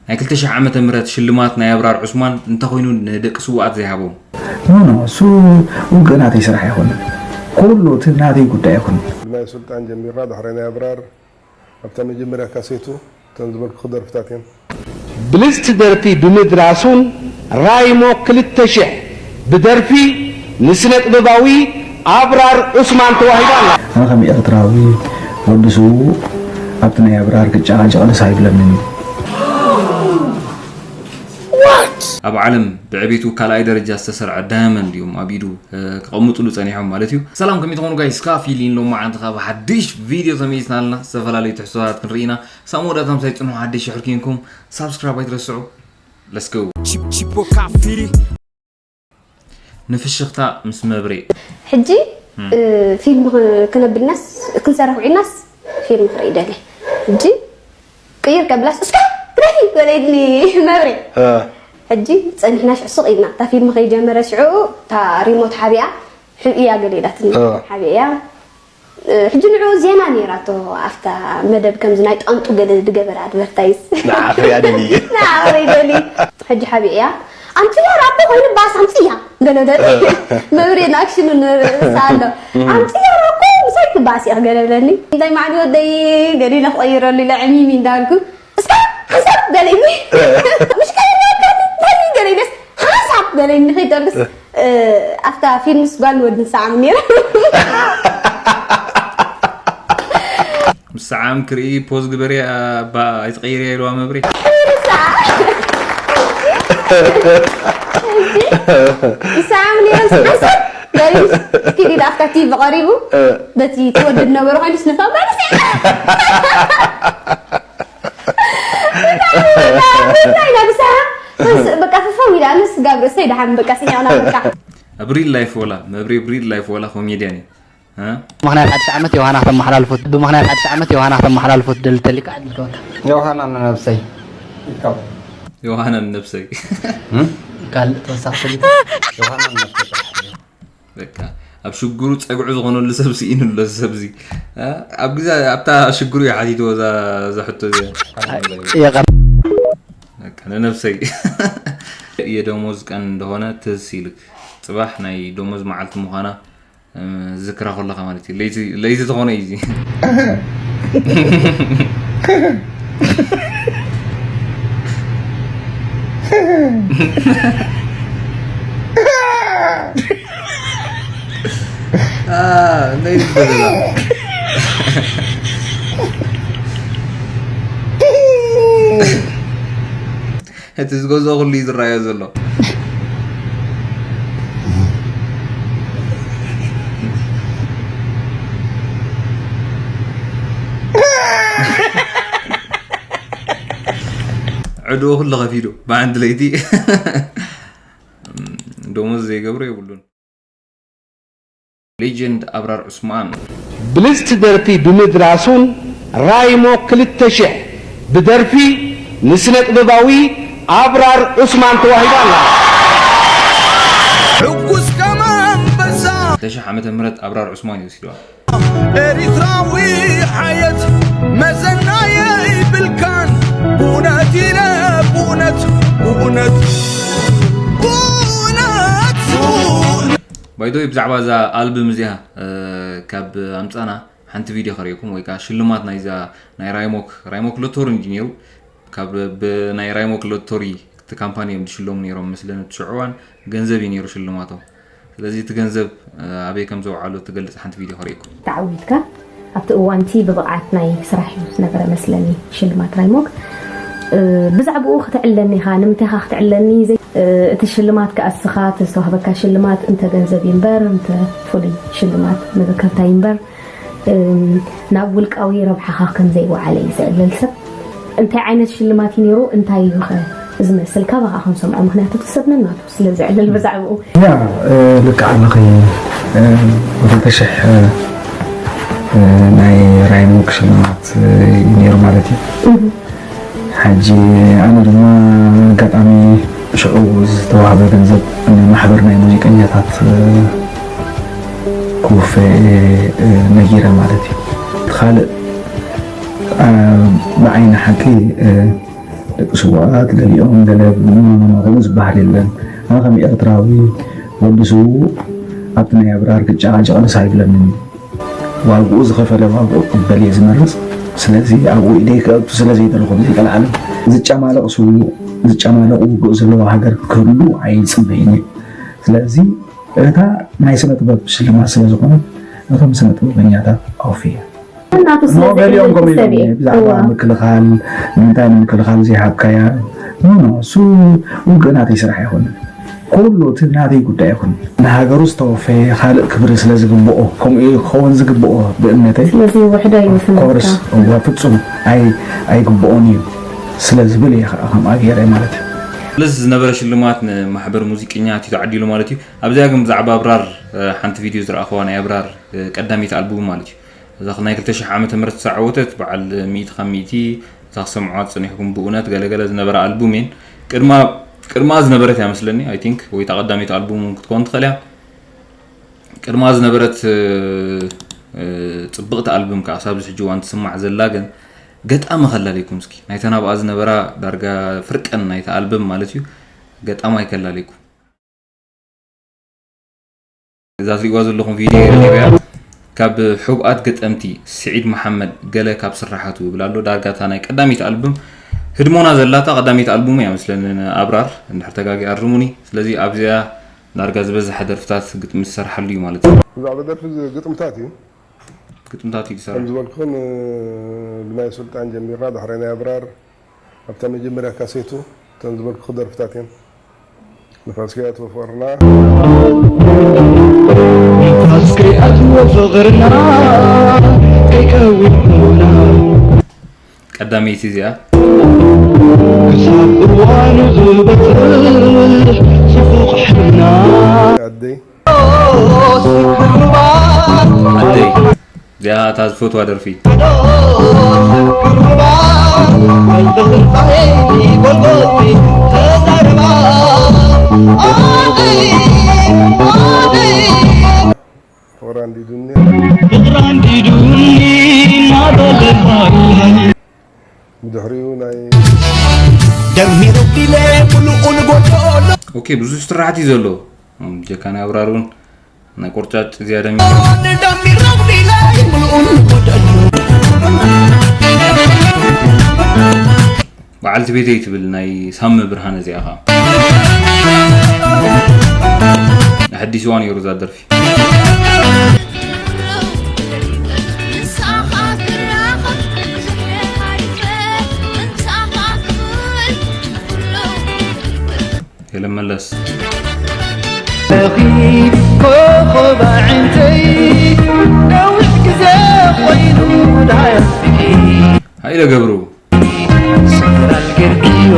ናይ ክልተ ሽሕ ዓመተ ምህረት ሽልማት ናይ ኣብራር ዑስማን እንተኾይኑ ንደቂ ስውኣት ዘይሃቦም። ኖ ኖ እሱ ውግእ ናተይ ስራሕ ኣይኮነን። ኩሉ እቲ ናተይ ጉዳይ ኣይኮነን። ብናይ ሱልጣን ጀሚርና ድሕሪ ናይ ኣብራር ኣብታ መጀመርያ ካሴቱ እተን ዝበልኩ ደርፍታት እየን። ብልጽቲ ደርፊ ብምድራሱን ራይሞ ክልተ ሽሕ ብደርፊ ንስነ ጥበባዊ ኣብራር ዑስማን ተዋሂባ ኣላ። ኣነ ከም ኤርትራዊ ወዲ ስዉእ ኣብቲ ናይ ኣብራር ክጨቓጨቕ ደስ ኣይብለንን እዩ። ኣብ ዓለም ብዕቤቱ ካልኣይ ደረጃ ዝተሰርዐ ዳያመንድ እዮም ኣብ ኢዱ ከቐምጥሉ ጸኒሖም ማለት እዩ። ሰላም ከመይ ትኾኑ ጋይስ? ካፊሊን ሎማዓንቲ ካብ ሓድሽ ቪድዮ ተመይስናልና ዝተፈላለዩ ትሕዝቶታት ክንርኢ ኢና። ሳብ መወዳእታ ምሳይ ጽንሑ። ሓድሽ ሽሕር ኪንኩም ሳብስክራይብ ኣይትረስዑ። Let's go። Chip- Chipo Kafiri. ንፍሽኽታ ምስ መብሬ ሕጂ ፊልም ክነብልናስ ክንሰርሕ ውዒልናስ ፊልም ክርኢ ደልየ። ሕጂ ቅይር ከብላስ እስካ ብረኪ በለይኒ መብሬ። ሕጂ ጸኒሕና ሽዕ ሱቕ ኢልና እታ ፊልም ከይጀመረ ሽዑ እታ ሪሞት ሓቢኣ ሕብእያ ገለ ኢላትኒ። ሓቢእያ ሕጂ ንዑ ዜና ነይራቶ ኣብታ መደብ ከምዚ ናይ ጣንጡ ገለ ዝገበረ ኣድቨርታይዝ ንዓኺ እያ ደልየ። ንዓኺ ደሊ ሕጂ ሓቢእያ ኣምፅያ ራቦ ኮይኑ ባስ ኣምፅያ ገለ ደ መብሬ ንኣክሽኑ ንርእሳ ኣሎ ኣምፅያ ራቦ ምሳይ ክባስ እያ ገለ ብለኒ እንታይ ማዕሊ ወደይ ገሊለ ክቐይረሉ ኢለ ዕሚሚ እንዳልኩ እስካ ሓንሳብ ገለኒ ምሽ ቀይርካ እንታይ ገለ ኢለስ ሓንሳብ ገለኒ ከይደልስ ኣብታ ፊልምስ ጓል ወድን ሰዓም ነይራ ምስ ሰዓም ክርኢ ፖዝ ግበሪ ኣባ ኣይትቀይርያ ኢልዋ መብሪ ሰዓም ነይራ ሓንሳብ ገለኒ ኪዲ ኣብታ ቲቪ ቀሪቡ በቲ ትወድድ ነበረ ኮይኑ ስነፋ ባልስ በቃ ፍፈው ኢላ ምስ ጋብ ርእሰይ ደሓን በቃ ስሒቕና በቃ ኣብ ሪል ላይፍ ወላ መብሪ ኣብ ሪል ላይፍ ወላ ኮሜድያን እዩ እ? ምኽንያት ሓድሽ ዓመት ዮሃና ከተመሓላልፎ ብምኽንያት ሓድሽ ዓመት ዮሃና ከተመሓላልፎ ትደሊ ተሊካ ዕድል ከወካ ዮሃና ንነብሰይ ዮሃና ንነብሰይ ካልእ ተወሳኺ ተሊካ ዮሃና ንነብሰይ በቃ ኣብ ሽግሩ ጸግዑ ዝኾነሉ ሰብ ስኢኑ ኣሎ እዚ ሰብ እዚ እ? ኣብ ግዜ ኣብታ ሽግሩ እዩ ሓቲትዎ እዛ እዛ ሕቶ እዚኣ የቐር በቃ ንነብሰይ የደሞዝ ቀን እንደሆነ ትዝ ኢልክ ጽባሕ ናይ ደሞዝ መዓልቲ ምዃና ዝክራ ከለኻ ማለት እዩ ለይቲ ለይቲ ዝኾነ እዩ እዚ እቲ ዝገዝኦ ኩሉ እዩ ዝረኣዮ ዘሎ ዕድኡ ኩሉ ከፊሉ ብሓንቲ ለይቲ ደሞዝ ዘይገብሮ የብሉን ሌጀንድ ኣብራር ዑስማን ብልጽቲ ደርፊ ብምድራሱን ራይሞ ክልተ ሽሕ ብደርፊ ንስነ ጥበባዊ ኣብራር ዑስማን ተዋሂባ ኣላ። ሕጉስ ከም ኣንበሳ ክልተ ሽሕ ዓመተ ምህረት ኣብራር ዑስማን እዩ ወሲድዋ ኤሪትራዊ ሓየት መዘና የይብልካን ብእውነት ኢለ ብእውነት ብእውነት ብእውነት ባይዶይ ብዛዕባ እዛ ኣልብም እዚኣ ካብ ኣምፃና ሓንቲ ቪድዮ ከርእየኩም ወይ ከዓ ሽልማት ናይዛ ናይ ራይሞክ ራይሞክ ሎቶሪ እንጂ ነይሩ ካብ ብናይ ራይሞክ ሎቶሪ እቲ ካምፓኒ እዮም ዝሽለሙ ነይሮም መስለን እቲ ሽዑ እዋን ገንዘብ እዩ ነይሩ ሽልማቶም ስለዚ እቲ ገንዘብ ኣበይ ከም ዘውዓሉ ትገልፅ ሓንቲ ቪድዮ ከርእየኩም ተዓዊትካ ኣብቲ እዋንቲ ብብቕዓት ናይ ስራሕ እዩ ዝነበረ መስለኒ ሽልማት ራይሞክ ብዛዕባኡ ክትዕለኒ ኢኻ ንምንታይ ኢኻ ክትዕለኒ ዘይ እቲ ሽልማት ከኣ እስኻ እቲ ዝተዋህበካ ሽልማት እንተ ገንዘብ እዩ እምበር እንተ ፍሉይ ሽልማት መዘከርታ እዩ እምበር ናብ ውልቃዊ ረብሓኻ ከም ዘይወዓለ እዩ ዝዕለል ሰብ እንታይ ዓይነት ሽልማት እዩ ነይሩ እንታይ እዩ ኸ ዝመስል ካባኻ ክንሰምዖ ምክንያቱ እቲ ሰብ ነናቱ ስለ ዝዕልል ብዛዕባኡ ያ ልክዕ ኣለኺ ብክልተ ሽሕ ናይ ራይሞክ ሽልማት እዩ ነይሩ ማለት እዩ ሕጂ ኣነ ድማ ኣጋጣሚ ሽዑ ዝተዋህበ ገንዘብ ንማሕበር ናይ ሙዚቀኛታት ክውፈ ነጊረ ማለት እዩ። እቲ ካልእ ብዓይኒ ሓቂ ደቂ ስውኣት ገሊኦም ገለ ከምኡ ዝበሃል የለን። ኣነ ከም ኤርትራዊ ወዲ ስዉእ ኣብቲ ናይ ኣብራር ክጨቓጨቕ ደስ ኣይብለንን እዩ። ዋግኡ ዝኸፈለ ዋግኡ ክቕበል እየ ዝመርጽ። ስለዚ ኣብኡ ኢደይ ከእቱ ስለ ዘይደለኹ ዘይቀልዓለም። ዝጨማለቕ ስዉእ ዝጨማለቕ ውግእ ዘለዎ ሃገር ክህሉ ኣይጽበይን እየ። ስለዚ እታ ናይ ስነ ጥበብ ሽልማት ስለ ዝኾነት ነቶም ስነ ጥበበኛታት ኣውፍየ። እናቱ ስለ ኖ ገሊኦም ከምኡ ሰብ ኢሎም እየ ብዛዕባ እዋ ምክልኻል ንምንታይ ንምክልኻል ዘይሃብካያ ኖ ኖ እሱ ውግእ ናተይ ስራሕ ኣይኮነን። ኩሉ እቲ ናተይ ጉዳይ ይኹን ንሃገሩ ዝተወፈየ ካልእ ክብሪ ስለ ዝግብኦ ከምኡ እዩ ክኸውን ዝግብኦ ብእምነተይ ስለዚ ውሕዶ እዩ ኮርስ ስምካ እዋ ፍጹም ኣይ ኣይግብኦን እዩ ስለ ዝብል እየ ከዓ ከምኣ ገይረ ማለት እዩ። ልስ ዝነበረ ሽልማት ንማሕበር ሙዚቀኛ ቲቶ ዓዲሉ ማለት እዩ። ኣብዚኣ ግን ብዛዕባ ኣብራር ሓንቲ ቪድዮ ዝረኣኽዋ ናይ ኣብራር ቀዳሚት ኣልቡም ማለት እዩ። እዛ ናይ ክልተ ሽሕ ዓመተ ምህረት ዝተዓወተት በዓል ሚእቲ ካብ ሚእቲ እዛ ክሰምዖ ዝጸኒሕኩም ብእውነት ገለገለ ዝነበረ ኣልቡም እየን። ቅድማ ቅድማ ዝነበረት እያ መስለኒ I think ወይ እታ ቀዳሚት ኣልቡም እውን ክትከውን ትኽእል እያ። ቅድማ ዝነበረት ጽብቕቲ ኣልቡም ከዓ ሳብ ዝሕጂ እዋን ትስማዕ ዘላ ግን ገጣሚ ከላልየኩም እስኪ ናይተን ኣብኣ ዝነበራ ዳርጋ ፍርቀን ናይታ ኣልበም ማለት እዩ። ገጣማይ ከላልየኩም። እዛ ትሪእዋ ዘለኹም ቪድዮ ረኺበያ ካብ ሕቡኣት ገጠምቲ ስዒድ መሓመድ ገለ ካብ ስራሓቱ ይብል ኣሎ። ዳርጋ እታ ናይ ቀዳሚት ኣልቡም ህድሞና ዘላታ ቀዳሚት ኣልቡሙ እያ መስለኒ ኣብራር እንድሕር ተጋጊ ኣርሙኒ። ስለዚ ኣብዚኣ ዳርጋ ዝበዝሐ ደርፍታት ግጥሚ ዝሰርሓሉ እዩ ማለት እዩ። ብዛዕባ ደርፊ ግጥምታት እዩ። ግጥምታት እዩ ዝሰርሕ። ከም ዝበልኩኽን ብናይ ሱልጣን ጀሚርና ድሕሪ ናይ ኣብራር ኣብታ መጀመርያ ካሴቱ እተን ዝበልኩኺ ደርፍታት እየን። ንፋስኪ ኣትወፈርና ንፋስኪ ኣትወፈርና ከይቀዊሙና ቀዳመይቲ እዚኣ ክሳብ እዋኑ ዝበፅሕ ፅቡቕ ሕልና ኣደይ ኣደይ እዚኣ እታ ዝፈትዋ ደርፊ ፍቕራ እንዲዱኒ ፍቕራ እንዲዱኒ እናበለ ብድሕሪኡ ናይ ደሚሩ ቢለ ሙሉኡ ንጎዶሎ ኦኬ ብዙ ስራሕቲ ዘሎ ጀካ ናይ ኣብራር እውን ናይ ቆርጫጭ እዚኣ ደሚ ደሚሩ ቢለ ሙሉኡ ንጎዶሎ በዓልቲ ቤተይ ትብል ናይ ሳሚ ብርሃነ እዚኣ ኸዓ ኣሐዲስዋ ነይሩ እዛ ደርፊ ሄለን መለስ ኮኸብ ኣዒንተይ ነዊሕ ግዜ ኮይኑ ድሃያ ሃይለ ገብሩ ሰራል ገርክዮ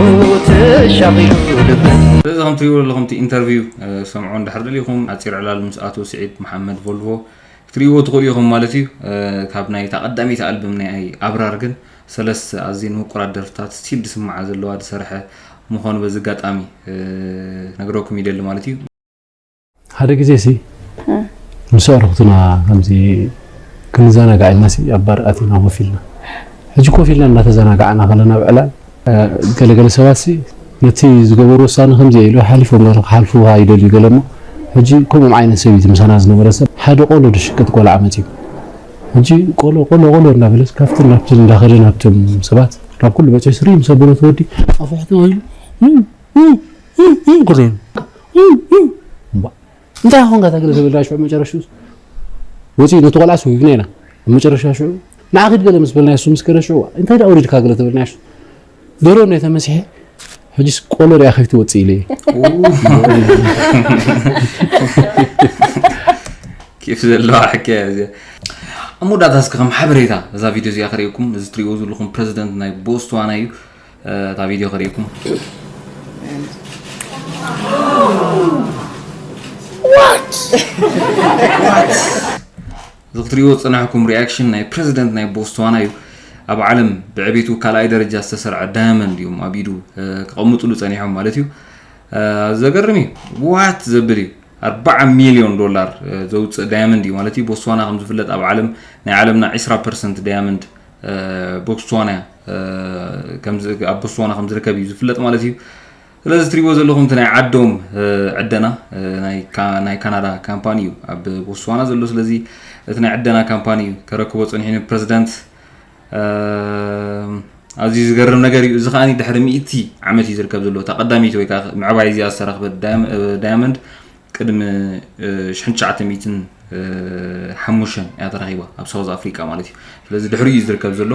ተሻቒሉ ልበይ ስለዚ ከም ትሪእዎ ዘለኹም እቲ ኢንተርቪው ሰምዖ እንድሕር ደሊኹም ሓፂር ዕላል ምስ ኣቶ ስዒድ መሓመድ ቮልቮ ክትሪእዎ ትኽእሉ ኢኹም ማለት እዩ። ካብ ናይ እታ ቀዳመይቲ ኣልበም ናይ ኣብራር ግን ሰለስተ ኣዝየን ምቁራት ደርፍታት ስቲል ዝስምዓ ዘለዋ ዝሰርሐ ምዃኑ በዚ ኣጋጣሚ ነግረኩም ይደሊ ማለት እዩ። ሓደ ግዜ ሲ ምስ ኣዕሩኽትና ከምዚ ክንዘናጋዕ ኢልና ሲ ኣብ ባር ኣቲና ኮፍ ኢልና ሕጂ ኮፍ ኢልና እናተዘናጋዕና ከለና ኣብ ዕላል ገለገለ ሰባት ሲ ነቲ ዝገበሩ ውሳነ ከምዚ ኢሉ ሓሊፎም ገለ ክሓልፉ ይደልዩ ገለ እሞ ሕጂ ከምኦም ዓይነት ሰበይቲ ምሳና ዝነበረ ሰብ ሓደ ቆሎ ድሽቅጥ ቆልዓ መፅዩ ሕጂ ቆሎ ቆሎ ቆሎ እናበለስ ካብትን ናብትን እንዳኸደ ናብቶም ሰባት ናብ ኩሉ መፅዮ ስሪ ምስ ኣበሎ ትወዲ ኣፉሕቲ ወይሉ እንታይ ኾንካ ታገለ ተበልና ሽዑ መጨረሽኡ ወፂኡ ነቲ ቆልዓ ስጉግና ኢና ኣብ መጨረሻ ሽዑ ንዓ ኺድ ገለ ምስ በልና የሱ ምስ ከደ ሽዑ እንታይ ደኣ ወሪድካ ገለ ተበልና ሽዑ ደሮ ናይ ተመሲሐ ሕጂስ ቆሎ ሪኣ ከይትወፅእ ኢለ ኬፍ ዘለዋ ሕካያ እዚኣ ኣብ መወዳእታ እስከ ከም ሓበሬታ እዛ ቪድዮ እዚኣ ከርእየኩም እዚ ትሪእዎ ዘለኹም ፕረዚደንት ናይ ቦስዋና እዩ እታ ቪድዮ ከርእየኩም እዚ ክትሪእዎ ዝፀናሕኩም ሪያክሽን ናይ ፕረዚደንት ናይ ቦስዋና እዩ ኣብ ዓለም ብዕቤቱ ካልኣይ ደረጃ ዝተሰርዐ ዳያመንድ እዮም ኣብ ኢዱ ከቐምጥሉ ፀኒሖም ማለት እዩ ዘገርም እዩ ዋት ዘብል እዩ ኣርባዓ ሚልዮን ዶላር ዘውፅእ ዳያመንድ እዩ ማለት እዩ ቦስዋና ከም ዝፍለጥ ኣብ ዓለም ናይ ዓለምና ዒስራ ፐርሰንት ዳያመንድ ቦስዋና ኣብ ቦስዋና ከም ዝርከብ እዩ ዝፍለጥ ማለት እዩ። ስለዚ ትሪዎ ዘለኹም እቲ ናይ ዓዶም ዕደና ናይ ካናዳ ካምፓኒ እዩ ኣብ ቦስዋና ዘሎ። ስለዚ እቲ ናይ ዕደና ካምፓኒ እዩ ከረክቦ ፀኒሑ ንፕረዚደንት። ኣዝዩ ዝገርም ነገር እዩ። እዚ ከኣ ድሕሪ ሚእቲ ዓመት እዩ ዝርከብ ዘሎ። እታ ቀዳመይቲ ወይ ከዓ ምዕባይ እዚኣ ዝተረኽበት ዳያመንድ ቅድሚ ሽሕን ትሽዓተ ሚእትን ሓሙሽተን እያ ተረኺባ ኣብ ሳውዝ ኣፍሪቃ ማለት እዩ። ስለዚ ድሕሪ እዩ ዝርከብ ዘሎ።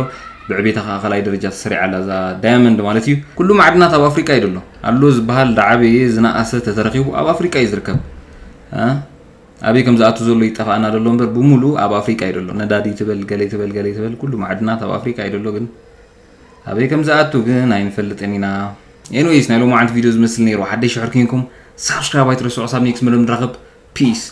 ብዕቤታ ከዓ ካልኣይ ደረጃ ተሰሪዓ ኣላ እዛ ዳያመንድ ማለት እዩ። ኩሉ ማዕድናት ኣብ ኣፍሪቃ እዩ ዘሎ። ኣሎ ዝበሃል ዝዓበየ ዝነኣሰ ተተረኺቡ ኣብ ኣፍሪቃ እዩ ዝርከብ። ኣበይ ከም ዝኣቱ ዘሎ ይጠፋእና ዘሎ እምበር ብምሉ ኣብ ኣፍሪቃ እዩ ዘሎ። ነዳዲ ትበል ገለ ትበል ገለ ትበል ኩሉ ማዕድናት ኣብ ኣፍሪቃ እዩ ዘሎ። ግን ኣበይ ከም ዝኣቱ ግን ኣይንፈልጥን ኢና። ኤንዌይስ ናይ ሎማዓንቲ ቪድዮ ዝመስል ነይሩ። ሓደሽ ሕር ኮንኩም ሳብስክራይብ ኣይትረስዑ። ሳብ ኔክስት መደብ ንራኸብ። ፒስ።